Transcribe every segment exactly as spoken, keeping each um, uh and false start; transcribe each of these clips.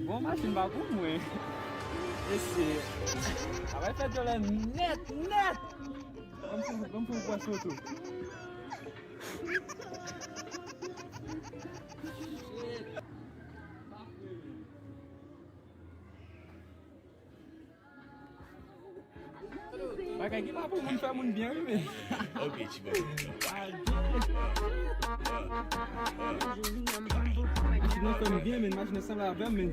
Bon, machin pa pou mwen. Mesye, sa va fè djòlè nèt, nèt. Ban m fè, ban m fè yon pwès foto. Bagay ki pa pou moun fè moun byen, wi, men. Ok, ti bò. Machin nan fè m byen, men. Machin nan sanble avè m, men.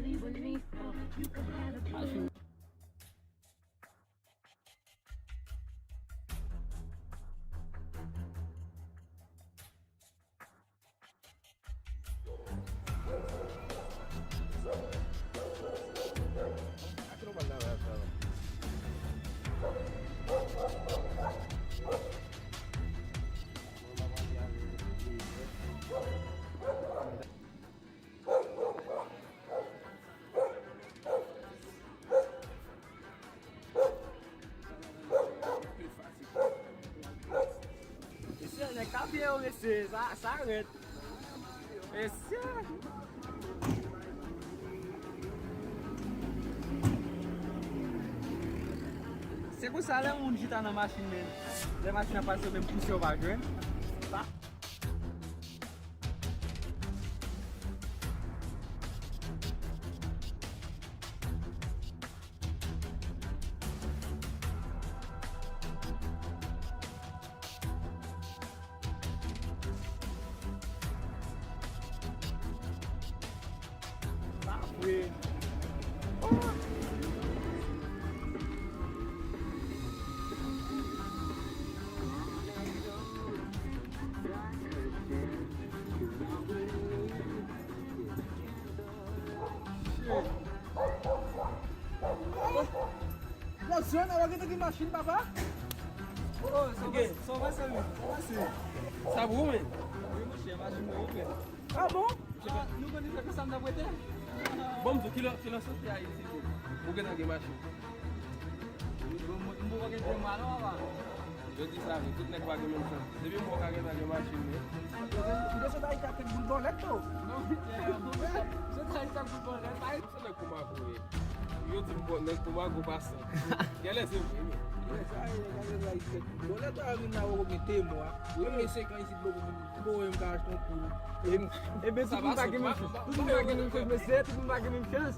Mesye, nèg k ap pye yo, mesye, sa, sa rèd. Mesye. Se konsa, lè moun chita nan machin, men, lè machin ap pase, menm pouse yo pa jwenn. Sa pa vre. Shit. Bon, Zòn, alò gen gen machin, papa? Oh, sa va, sa va, sa va, sa va, se. Sa pou ou, men? Wi, monchè, machin mwen, wi, men. Ah bon? Ah, nou konn deja ki sa m t ap rete? Bon, m di w, kilè, kilè w soti Ayiti, tou? Ou gentan gen machin? Bon, m, m poko gen de mwa, non, papa. Yo di sa vre, tout nèg pa gen menm chans. Depi m wè w ka gentan gen machin, men. Ou te sot Ayiti ak kèk boul bòlèt, tou? Non, monchè, sot Ayiti ak boul bòlèt, pa Se nèg Komago ye. Yo di m bon, nèg Komago pa san. Genlè se vre, men. Sa ye, gade la, isit. Bon, lè sa vin la, ou mete mwa. Ou gen senk an isit, bro, pou, pou mwen m ka achte yon poul. E, e ben, tout moun pa gen menm chans. Tout moun pa gen menm chans, mesye, tout moun pa gen menm chans.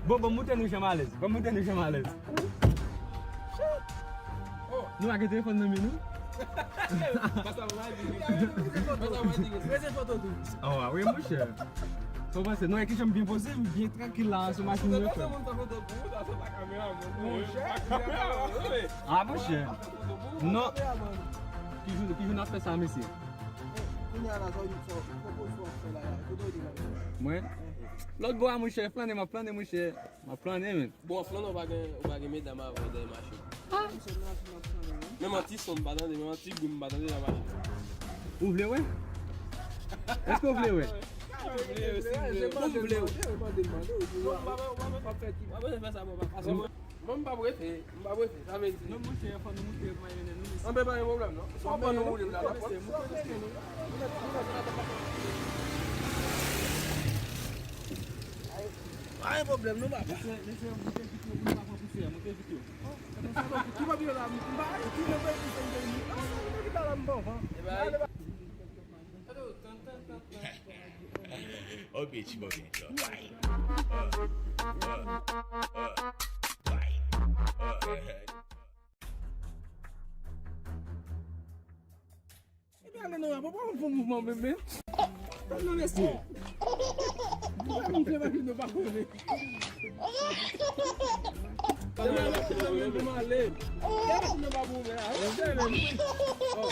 Bon, bon, moute nou janm alèz. Bon, moute nou janm alèz. Nou pa gen telefòn nan men nou? Pase avè m, di. Pase avè m, di. Prese foto tou. Oh, ah wi, monchè. Fò panse, non, e ki jan m byen poze, m byen trankil la, sou machin mwen, frè. Monchè. Ah, monchè. Non. Ki jou, ki jou n ap fè sa, mesye? Kounye a la, sa w di, sa w, pwopo sa w ap fè la, la. Kote w di la? Mwen? Lòt bò a, monchè, flannen, m ap flannen, monchè. M ap flannen, men. Bon, flannen, ou pa gen, ou pa gen medam avè w dèyè machin. Ah. Men manti son m pa tande, men manti gou m pa tande nan machin. Ou vle wè? Èske w vle wè? Ou vle wè, si w vle. Ou vle wè. Mwen pa bezwen fè sa, papa. Paske mwen, mwen, m pa prefe, m pa prefe. Sa vle di. Non, monchè, fò nou moute yo pou mwen mennen nou. Anben, pa gen pwoblèm, non. Fò nou woule la, la. Pa gen pwoblèm, non, papa. Mesye, mesye, moute vit yo, pou nou pa pran pousè, moute vit yo. Ki pa vin la, m pa, ki pa vin la, m pa, m pa. Oh, bitch, you fucking drunk. Ebyen, ale non, papa, m fè mouvman menm, men. Tann non, mesye. Mouvman nou fè, pa nou pa konnen. Tann non, mesye, nou menm, nou ale. Kè machin nan pa pou ouvè a. Mesye, men. Oh.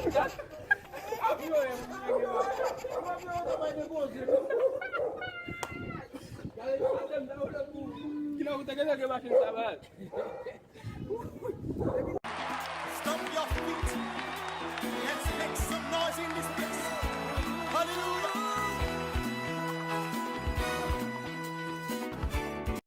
Kilè ou te gentan gen machin sa, man?